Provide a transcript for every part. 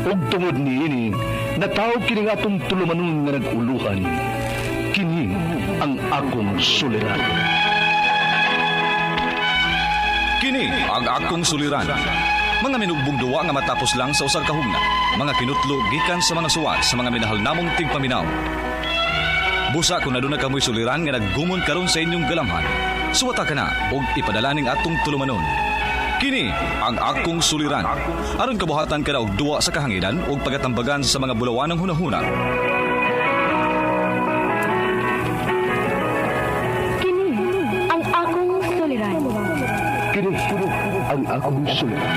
Ug tungod niini, natawag kini nga atong tulumanon nga nag-uluhan. Kini ang akong suliran. Kini ang akong suliran. Mga minugbong duwa nga matapos lang sa usa ka hugna. Mga kinutlo gikan sa mga suwat sa mga minahal namong tigpaminaw. Busa kung aduna kamoy suliran nga naggumon karon sa inyong galamhan. Suwata ka na og ipadala ning atong tulumanon. Kini ang akong suliran. Aron kabuhatan ka na og duwa sa kahanginan ug pagatambagan sa mga bulawanang hunahuna. Kini ang akong suliran. Kini ang akong suliran.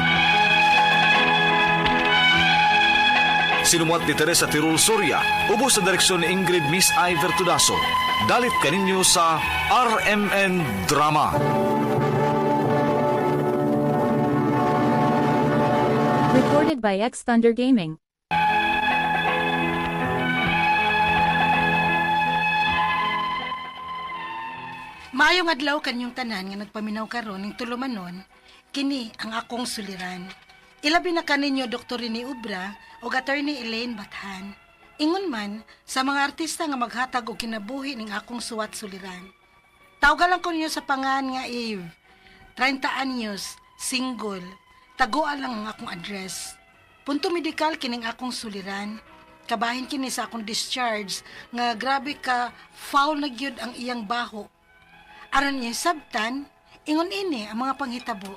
Sinumuat ni Teresa Tirul Soria, ubos sa direksyon ni Ingrid Miss I. Vertudaso. Dalit kaninyo sa RMN Drama. Recorded by X Thunder Gaming. Maayong adlaw kanyong tanan nga nagpaminaw karon ning tulumanon, kini ang akong suliran. Ilabi na kaninyo Dr. Rene Ubra ug Attorney Elaine Bathan. Ingon man sa mga artista nga maghatag og kinabuhi ning akong suwat suliran. Tawga lang ko ninyo sa pangan nga Eve. 30 anyos, single. Tagoa lang ang akong address. Punto medikal kining akong suliran. Kabahin kini sa akong discharge nga grabe ka foul na gyud ang iyang baho. Aron niya sabtan, ingon ini ang mga panghitabo.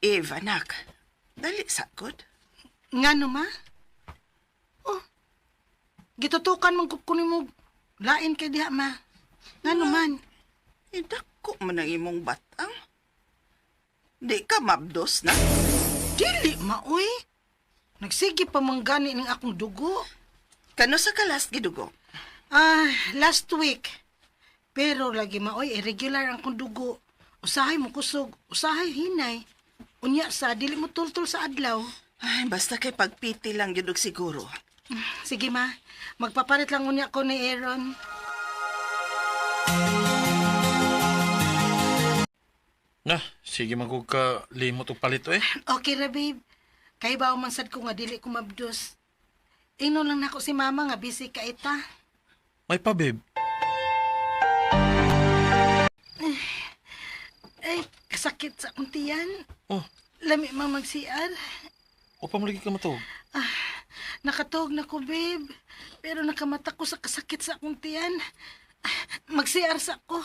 Eve, anak. Dali sakod. Ngano ma? Oh, gitutukan man ko mo lain kay diha ma. Ngano man? Eh, dako man ang imong batang. Di ka mabdos na. Dili ma uy. Nagsige pa man gani ning akong dugo. Kano sa kalas gidugo? Ah, last week. Pero lagi maoy, irregular ang akong dugo. Usahay mo kusog, usahay hinay. Unya sa dili mo tultol sa adlaw. Ay, basta kay pagpiti lang yun og siguro. Sige ma, magpapalit lang unya ko ni Aaron. Na, sige man kog ka limot og palito eh. Okay ra babe. Kay ba man sad ko nga dili ko mabdos. Ingnon lang nako si mama nga busy ka ita. May pa, babe. Ay, kasakit sa akong tiyan. Oh, Lami man mag-CR. o pa malagi ka matug. Nakatuog na ko, babe. Pero nakamata ko sa kasakit sa akong tiyan. Ah, Mag-CR sa ko.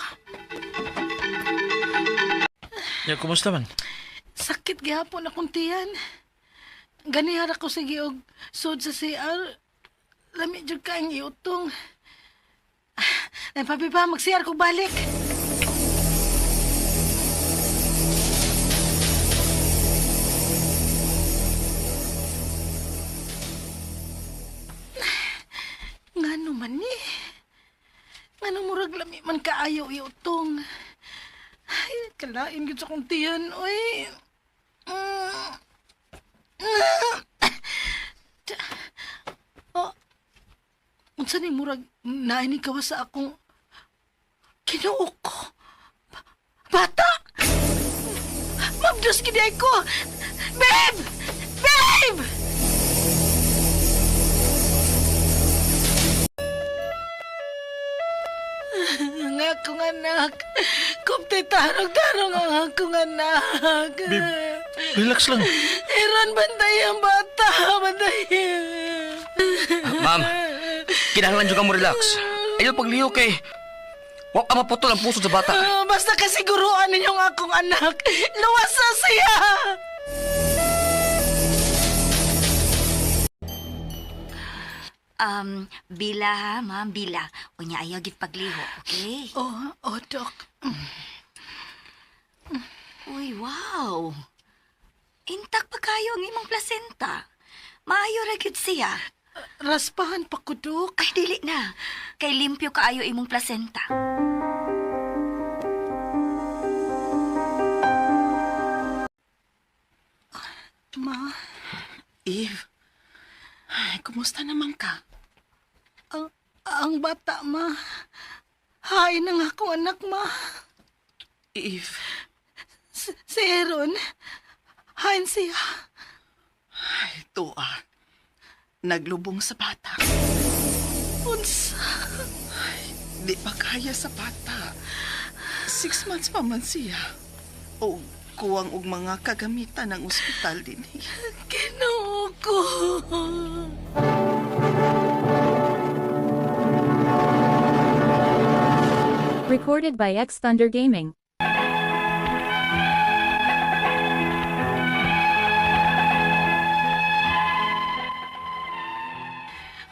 Ya, kumusta man? Sakit gihapon akong tiyan. Ganihara ko sige og sud sa CR. Lami jud kaayong iutong. Ay, papi pa, mag-CR ko balik. Ngano man ni? Ngano murag lami man kaayo iutong. Ay, kalain gyud sa akong tiyan, oy. Mm. Oh, unsa ni murag naini kawa sa akong Kinuo ko. Bata! Mabdos gid ay ko. Babe! Babe! Ang akong anak. Kupte tarong-tarong ang akong anak. Babe, relax lang. Iron, bantay ang bata. Bantay. Ma'am, kinahanglan jud ka mo relax. Ayaw paglihok kay wa ka maputol ang puso sa bata. Ah, basta kasiguruan ninyong akong anak. Luwas na siya! Bila ha, ma'am, bila. Unya ayaw gid pagliho, okay? Oh, oh, Dok. Uy, wow. Intak pa kayo ang imong placenta. Maayo ra gyud siya. Raspahan pa ko, Dok. Ay, dili na. Kay limpyo kaayo imong placenta. Ma, Eve, ay, kumusta naman ka? ang, ang bata, ma. Hain ang akong anak, ma. Eve, Si Aaron. Hain siya. ay, tuwa. Naglubong sa bata. Unsa. Di pa kaya sa bata. 6 months pa man siya. O kuwang og mga kagamitan ng ospital din. Ginoo ko. Recorded by X Thunder Gaming.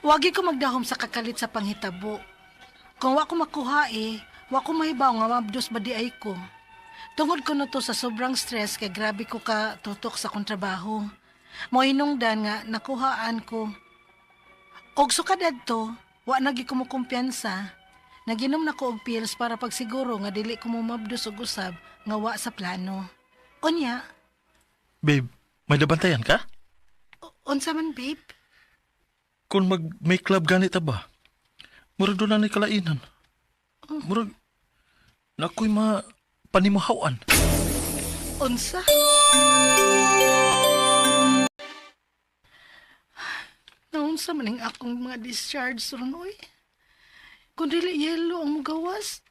Wagi ko magdahom sa kakalit sa panghitabo. Kung wa ko makuha eh, wa ko mahibaw nga mabdos ba di ay ko. Tungod ko no to sa sobrang stress kay grabe ko ka tutok sa akong trabaho. Mo hinungdan nga nakuhaan ko. Og sukad adto, wa na gyud ko mokumpiyansa. Naginom na ko og pills para pagsiguro nga dili ko mabdos og usab nga wa sa plano. Unya, Babe, may nabantayan ka? unsa man babe? Kung mag may club ganit ba? Murag doon na ni kalainan. Murag, nakoy ma panimuhawan. Unsa? Naunsa man ang akong mga discharge ron oy. Kung dili yellow ang mugawas,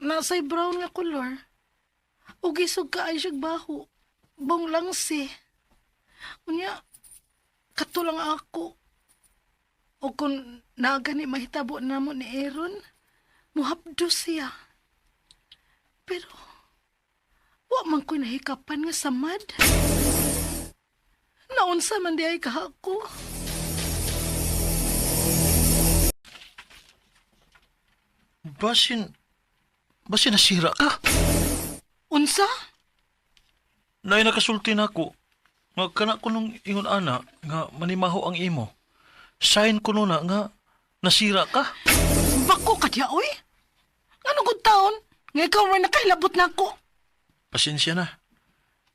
nasa'y brown nga color. Ug isog ka ay siyag baho. Bong langsi. Unya, katulang ako. O kung naagani mahitabo na mo ni Aaron, muhapdos siya. Pero, wa man ko'y nahikapan nga samad. Naunsa man di ay kahako. Basin, basin nasira ka. Unsa? Nay nakasulti na ako. Nga kana ko nung ingon ana nga manimaho ang imo. Sign ko na nga nasira ka. Bako ka diya, oy? Ano gud taon? Nga ikaw may nakailabot na ako. Pasensya na.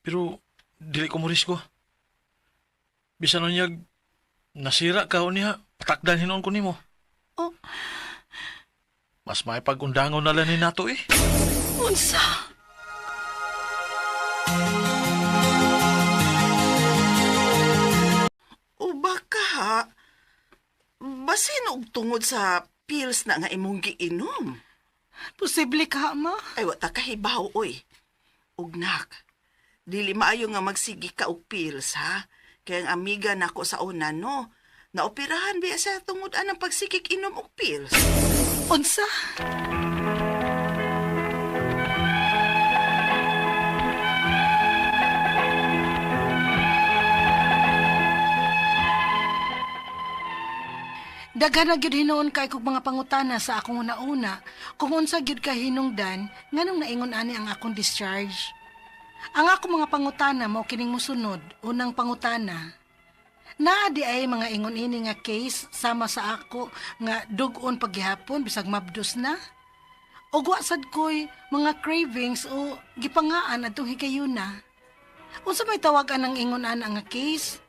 Pero dili ko mo risko. Bisan unyag nasira ka unya, patakdan hinuon ko nimo. Oh. Mas may pagundangon na lang ni nato eh. Unsa? O baka, basin og tungod sa pills na nga imong giinom. Posible ka, ma? Ay, wa ta kahibaw, oy. Ugnak, dili maayo nga magsigi ka og pills, ha? Kaya ang amiga nako sa una, no? Naoperahan biya sa tungod anang pagsigig inom og pills. Unsa? Daghan na gyud hinuon kay kog mga pangutana sa akong una-una kung unsa gyud ka hinungdan nganong naingon ani ang akong discharge. Ang akong mga pangutana mao kining mosunod. Unang pangutana, naa di ay mga ingon ini nga case sama sa ako nga dugon paghihapon bisag mabdos na. Og wa sad ko'y mga cravings o gipangaan atong higayuna. Unsa may tawagan ang ingon ana nga case?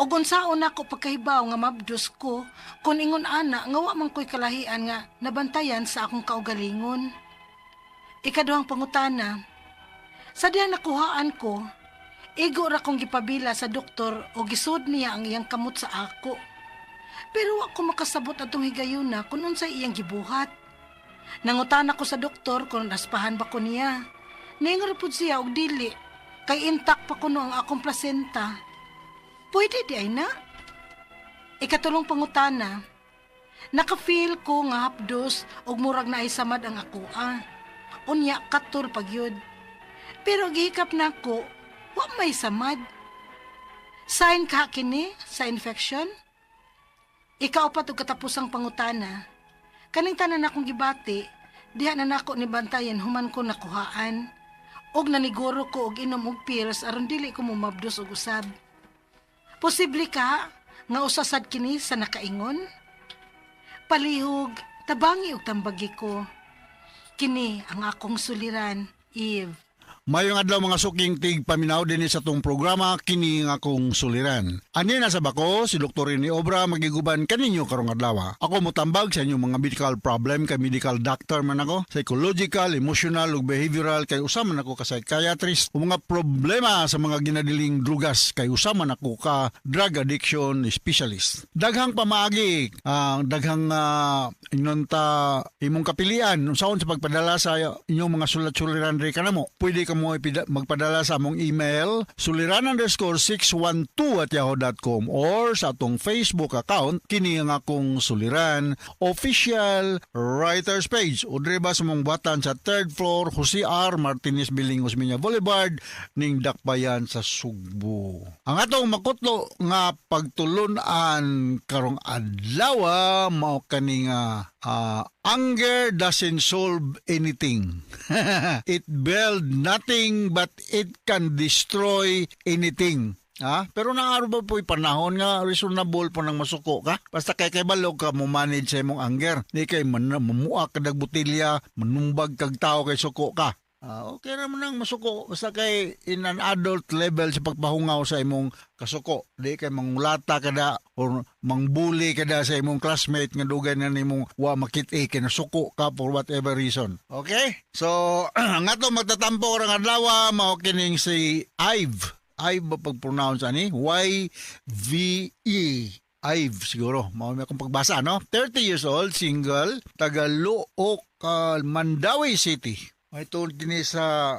Og unsaon nako pagkahibaw nga mabdos ko kung ingon ana nga wa man ko'y kalahian nga nabantayan sa akong kaugalingon. Ikaduhang pangutana, sa diha nakuhaan ko, igo ra kong gipabila sa doktor o gisud niya ang iyang kamot sa ako. Pero wa ko makasabot atong higayuna kung unsay iyang gibuhat. Nangutana ko sa doktor kung naspahan ba ko niya. Ningon pud siya og dili kay intact pa kuno ang akong placenta. Pwede di ay na. Ikatulong pangutana, naka-feel ko nga hapdos og murag na ay samad ang akoa. Unya katul pagyud. Pero gihikap na ako, wa may samad. Sign ka kini sa infection? Ikaupat og katapusang pangutana. Kaning tanan akong gibati, diha na nako ni bantayan human ko nakuhaan. Og naniguro ko og inom og pills aron dili ko mumabdos og usab. Posible ka nga usa sad kini sa nakaingon? Palihog, tabangi og tambagi ko. Kini ang akong suliran, Eve. Mayong adlaw, mga suking tig paminaw dinhi sa atong programa, kini nga akong suliran. Ani na sa bako si Dr. Rene Obra, magiguban kaninyo karong adlaw. Ako motambag sa inyong mga medical problem kay medical doctor man ako, psychological, emotional ug behavioral kay usa man ako ka psychiatrist, ug mga problema sa mga ginadiling drugas kay usa man ako ka drug addiction specialist. Daghang pamaagi, daghang ingon ta imong kapilian unsaon sa pagpadala sa inyong mga sulat-suliran diri kanamo. Pwede ka mo magpadala sa among email suliran_612@yahoo.com or sa atong Facebook account, kini ang akong suliran official writers page, o diri ba sa mong buhatan sa third floor, Jose R. Martinez Building, Osmeña Boulevard, ning Dakbayan sa Sugbo. Ang atong makutlo nga pagtulunan karong adlaw mao kani nga anger doesn't solve anything. It build nothing but it can destroy anything. Ha? Pero naaro ba po'y panahon nga reasonable po nang masuko ka? Basta kay balog ka mo manage sa imong anger. Di kay man, mamuak ka botilya, manumbag kag tao kay suko ka. Ah, okay naman nang masuko basta kay in an adult level sa pagpahungaw sa imong kasuko. Di kay mangulata kada or mangbuli kada sa imong classmate nga dugay na nimong wa makit-i kay nasuko ka for whatever reason. Okay? So, ang ato magtatampo karong adlaw mao kining si Ive. Ive ba pag-pronounce ani? Y-V-E. Ive siguro. Mao may akong pagbasa, no? 30 years old, single, taga Looc, Mandaue City. May tuod kini sa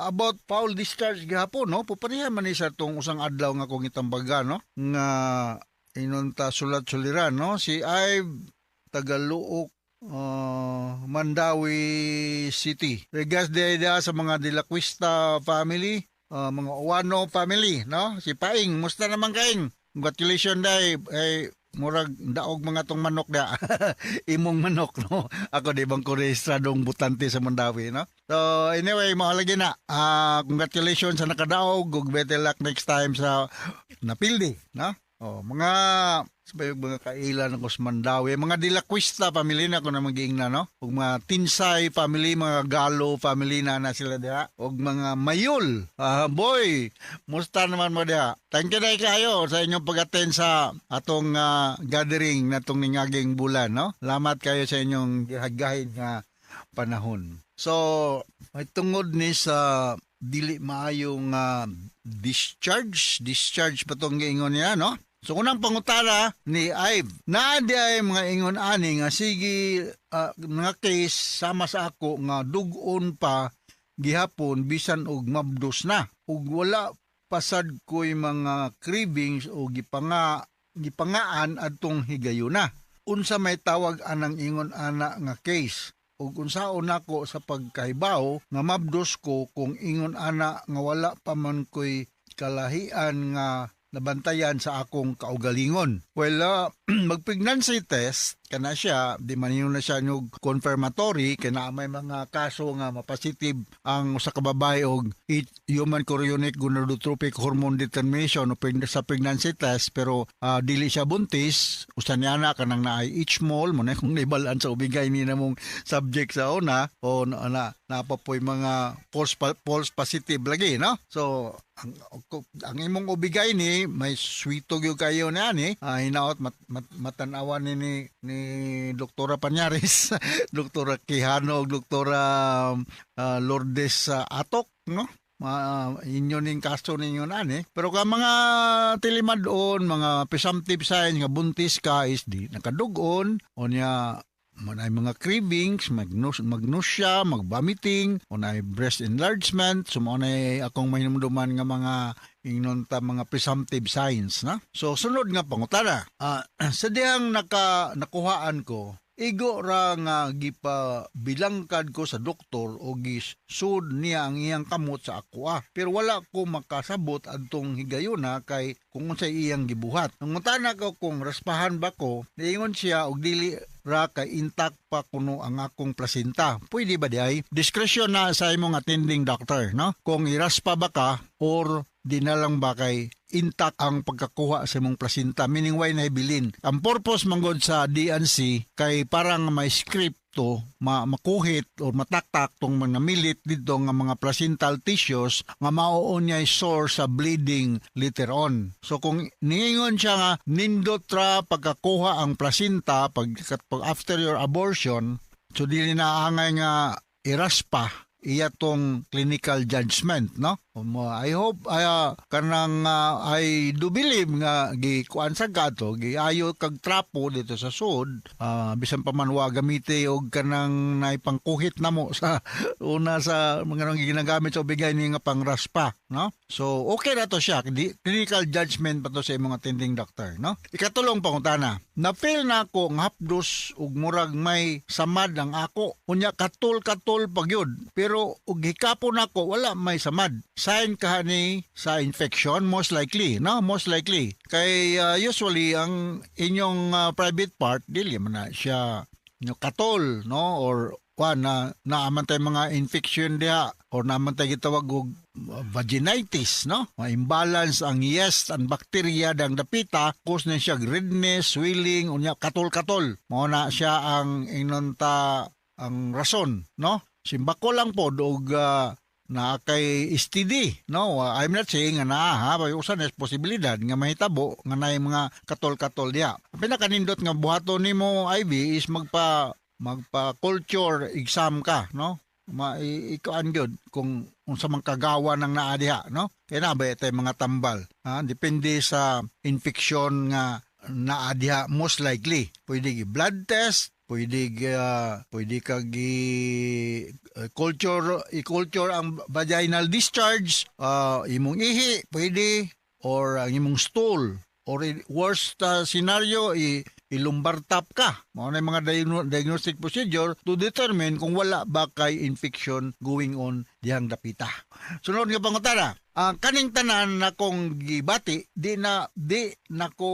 about foul discharge gihapon, no? Pupareha man ni sa tong usang adlaw nga akong itambaga, no? Nga inunta sulat suliran, no? Si Ive, taga Looc, Mandaue City. Regards de sa mga De La Cuesta family, mga Uwano family, no? Si Paing, musta naman kaing? Congratulations dai eh, murag daog mga tong manok da. Imong manok, no? Ako di bang ko rehistradong butante sa Mandaue, no? So anyway, mao lagi na. Congratulations sa nakadaog ug better luck next time sa napildi, no? Oh, mga sabay mga kailan ako sa Mandaue, mga De La Cuesta family na ako na magiingna, no? Ug mga Tinsay family, mga Galo family na na sila diha, ug mga Mayul. Ah, boy, musta naman mo diha? Thank you dahil kayo sa inyong pag-attend sa atong gathering na tong ningaging bulan, no? Salamat kayo sa inyong gihagahin nga panahon. So, may tungod ni sa dili maayong discharge, discharge pa tong giingon niya, no? So unang pangutana ni Ive, naa di ay mga ingon ani nga sige mga case sama sa ako nga dugon pa gihapon bisan og mabdos na ug wala pasad ko'y mga cravings o gipangaan adtong higayuna? Unsa may tawag anang ingon ana nga case? Ug unsaon nako sa pagkahibaw nga mabdos ko kung ingon ana nga wala pa man ko'y kalahian nga nabantayan sa akong kaugalingon? Well, mag-pregnancy test kana siya, di man yun na siya nyug confirmatory kay naa may mga kaso nga mapositive ang usa ka babae og human chorionic gonadotropic hormone determination o sa pregnancy test pero dili siya buntis. Usa niya na kanang naay H-mole mo na kung naibalaan sa ubigay ni namong subject sa una o na, na napapoy mga false positive lagi, no? So ang imong ubigay ni may swito gyud kayo na ani, hinaot matan-awan ni Doktora Panyaris, Doktora Quijano ug Doktora Lourdes Atok, no? Inyo ning kaso ninyo na ni. Pero ka mga tilimad-on, mga presumptive signs nga buntis ka is di nakadugon o niya manay mga cravings, magnausea, mag-vomiting, o na breast enlargement, so mao na akong mahinumduman nga mga ingnon ta mga presumptive signs, na. So sunod nga pangutana, sa dihang nakuhaan ko, igo ra nga gipabilangkad ko sa doktor o gisud niya ang iyang kamot sa akoa. Pero wala ko makasabot adtong higayuna kay kung unsay iyang gibuhat. Nangutana ko kung raspahan ba ko, niingon siya og dili ra kay intact pa kuno ang akong placenta. Pwede ba di ay? Discretion na sa imong attending doctor, no? Kung iraspa ba ka or di na lang ba kay intact ang pagkakuha sa imong placenta, meaning way na hibilin. Ang purpose manggod sa D&C kay parang may script to, makuhit o mataktak tong mga namilit dito nga mga placental tissues nga mao niya source sa bleeding later on. So kung niingon siya nga nindot ra pagkakuha ang placenta pag after your abortion, so dili na angay nga iraspa iya tong clinical judgment, no? I hope ay kanang I do believe nga gikuan sa gato, giayo kag trapo dito sa sud, bisan pa man wa gamiti og kanang naipangkuhit namo sa una sa mga nang ginagamit sa ubigay ni nga pangraspa, no? So okay na to siya. Clinical judgment pa to sa imong attending doctor, no? Ikatulong pangutana, na-feel na ako nga hapdos ug murag may samad ang ako, unya katol-katol pa gyud, pero og hikapon ako wala may samad. Sign ka ni sa infection, most likely, no? Most likely kay usually ang inyong private part dili man na siya no, katol, no? Or wa na naaman tay mga infection diha or naaman tay gitawag og vaginitis, no? Ma-imbalance ang yeast and bacteria dang dapita, cause na siya redness, swelling, unya katol-katol. Mao na siya ang ingnon ta ang rason, no? Simbako lang pod og naa kay STD, no? I'm not saying nga naa ha, pero usa na posibilidad nga mahitabo nga naay mga katol-katol diha. Ang pinakanindot nga buhaton nimo, Ivy, is magpa culture exam ka, no? Ma ikuan gyud kung unsa man kagawa ng naa diha, no? Kay na ba tay mga tambal, ha? Depende sa infection nga naa diha. Most likely pwede gi blood test, pwede ka gi culture, i-culture ang vaginal discharge, imong ihi pwede, or ang imong stool, or in worst scenario i-lumbar tap ka. Mao na yung mga diagnostic procedure to determine kung wala ba kay infection going on dihang dapita. Sunod nga pangutana, ang kaning tanan na kong gibati, di nako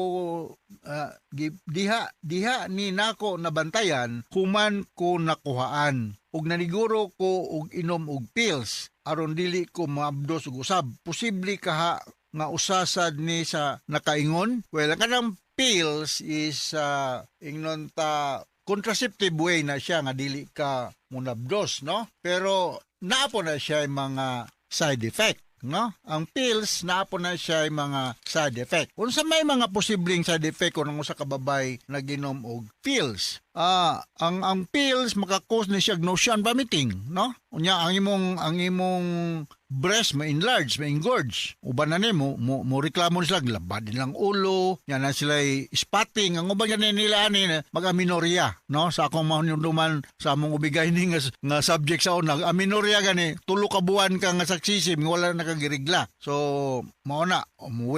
diha diha ni nako nabantayan human ko nakuhaan ug naniguro ko og inom og pills aron dili ko maabdos og usab. Posible kaha nga usasad ni sa nakaingon? Well, ang kanang pills is ingnon ta contraceptive way na siya nga dili ka munabdos, no? Pero naa po na siya yung mga side effect, no? Ang pills, naa po na siya yung mga side effect. Unsa may mga posibleng side effect kung ang usa ka babay naginom og pills? Ang pills maka-cause ni siya nausea and vomiting, no? Unya ang imong breast ma-enlarge, ma-engorge. Uban na nimo mo reklamo sila labad nilang ulo, yan na sila spotting, ang uban yan nila ani mag-amenorrhea, no? Sa akong mahinumduman sa among ubigay ni nga subject sa una, amenorrhea gani, 3 ka buwan ka nga saksisim wala na kagirigla. So mao na mo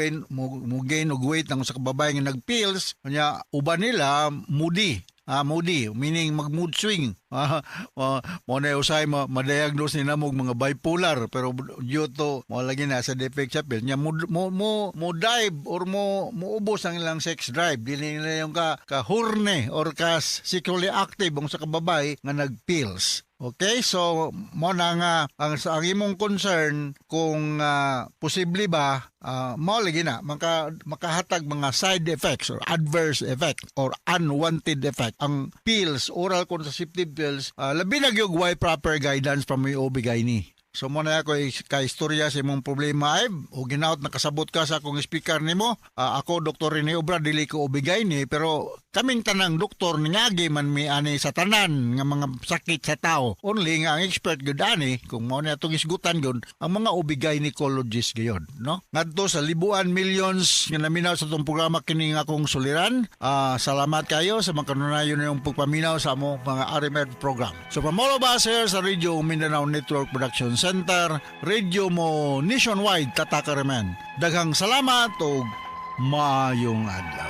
mo gain og weight ang usa ka babae nga nag-pills, unya uban nila moody. Moody, meaning mag-mood swing. Mo na usay ma ma-diagnose ni namo og mga bipolar, pero due to mo lagi na sa defect sa pill nya mo dive or mo moubos ang ilang sex drive, dili nila yung ka horny or ka sexually active ang sa kababay nga nag-pills. Okay, so mo na nga ang imong concern kung posible ba mao lagi na makahatag mga side effects or adverse effect or unwanted effect ang pills, oral contraceptive pills, labi na gyud way proper guidance from your OB-GYN. So mo na ako kay istorya sa imong problema ay o ginaot nakasabot ka sa akong speaker nimo. Ako Dr. Rene Obra, dili ko OB-GYN, pero kaming tanang doktor ningagi man mi ani sa tanan nga mga sakit sa tao. Only nga ang expert gyud ani kung mao na atong isgutan gyud ang mga OB-gynecologist gyud, no? Ngadto sa libuan millions nga naminaw sa atong programa kini nga akong suliran. Salamat kayo sa mga kanunayon niyong pagpaminaw sa among mga RMN program. So from all of us here sa Radio Mindanao Network Production Center, radio mo nationwide, Tatak RMN. Daghang salamat ug maayong adlaw.